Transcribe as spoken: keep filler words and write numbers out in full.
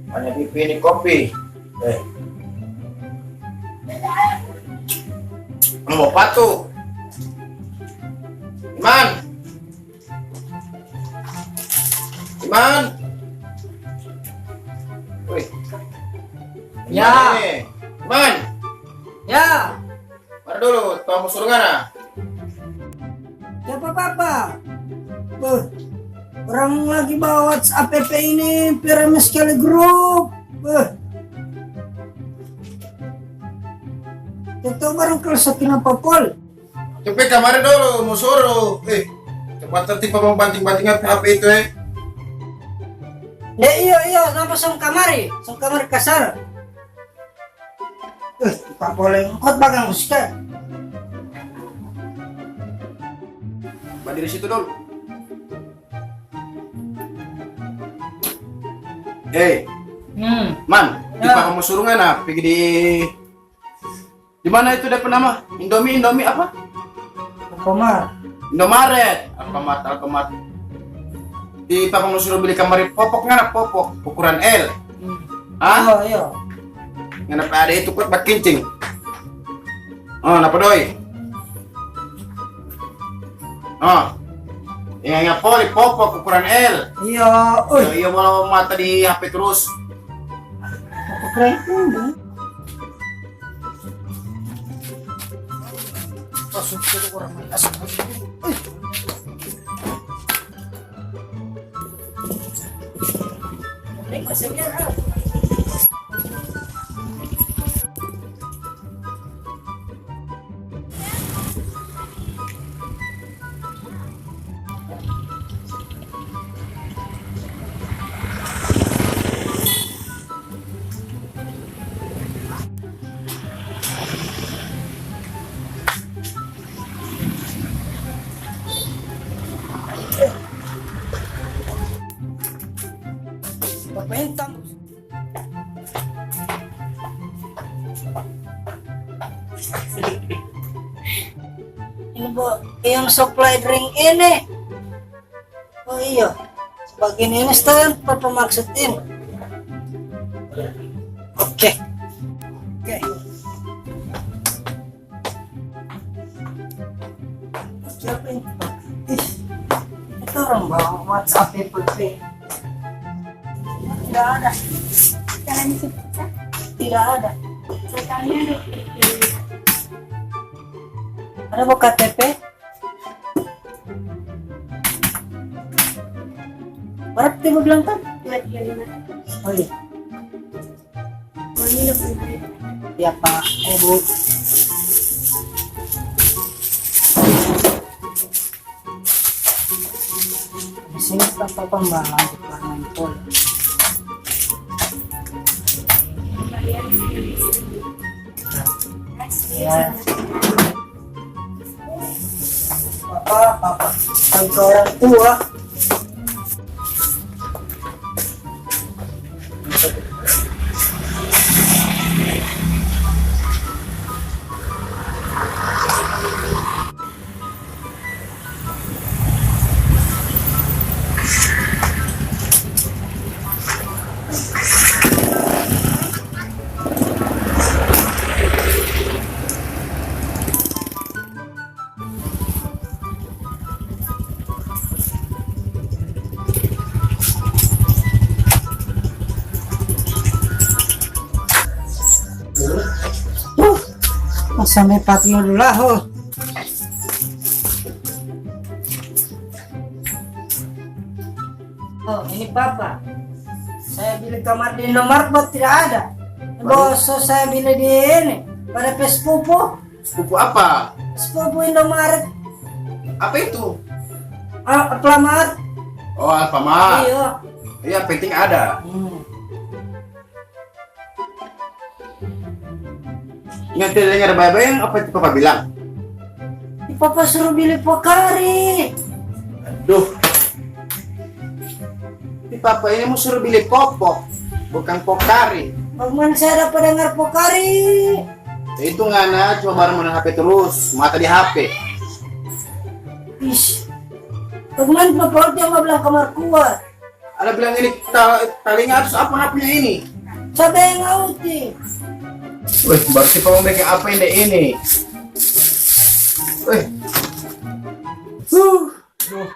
Hanya pipi ini kopi. Eh. Mau patu. Iman. Iman. Wih. Ya. Iman. Ya. Mar dulu, tong mo suruh ngana. Kiapa, Papa? Beuh, orang lagi bawa WhatsApp ini, pi rame skali grup. Beuh. Kita barang kalau sakit apa, Pol? Coba kamari dulu, mo suruh. Eh, coba tadi pa mo banting-banting apa H P itu, eh? Ya, iyo, iyo, ngapa song kamari? Song kamari kasar. Eh, pa poleng kot bagang, Ustaz. Badiri situ dulu. Eh, Hmm. Man, di Ya. Papa mo suruh ngana pigi di, di mana itu depe nama? Indomie, Indomie apa? Alfamart. Indomaret, Alfamart, Alfamart. Di Papa mo suruh bili kamari popok ngana, popok ukuran L. Hmm. Hah? Oh, iya. Ngana pe ada itu kot bakincing. Oh, napa doi? Oh. Inga-inga poli, popok ukuran L. Iya, oi. Iya, iya, walau mata di H P terus. Popok keren. Masuk ke orang. Masuk, masuk. Ih. Pemain tambus. Ini, Bu, yang supply drink ini. Oh iya, sebagian ini stand apa maksud ini? Oke. Oke. Siapa ini? Ih, itu orang bawa WhatsApp Apple Pay. Tidak ada. Jalan situ, Kak. Tidak ada. Saya tanya deh. Ada bawa K T P? Berapa tadi mo bilang, Tan? Dua tiga lima. Oh iya. Oh, ini udah bener. Iya, Pak. Eh, Bu. Di sini kan Papa nggak lanjut warna itu. Ya. Papa, Papa, kan ke orang tua. Uh, sampai patio dulu lah, oh. Oh, ini Papa. Saya bili kamar di Indomaret, buat tidak ada. Baru? Bos, so saya bili di ini, pada pe sepupu. Sepupu apa? Sepupu Indomaret. Apa itu? Ah, Alfamart. Oh, Alfamart. Iya. Iya, penting ada. Hmm. Ingat tidak dengar bae-bae yang apa itu Papa bilang? Papa suruh bili Pocari. Aduh. Tapi Papa ini mo suruh bili popok, bukan Pocari. Bagaimana saya dapat dengar Pocari? Itu ngana cuma baru main H P terus, mata di H P. Ish. Bagaimana tu Pak Oti yang mau bilang kamar kuat? Ada bilang ini ta- talinga atas apa na punya ini? Siapa yang ngauti? Wih, berarti pamang bikin apa ini? Wih. Huh. Duh.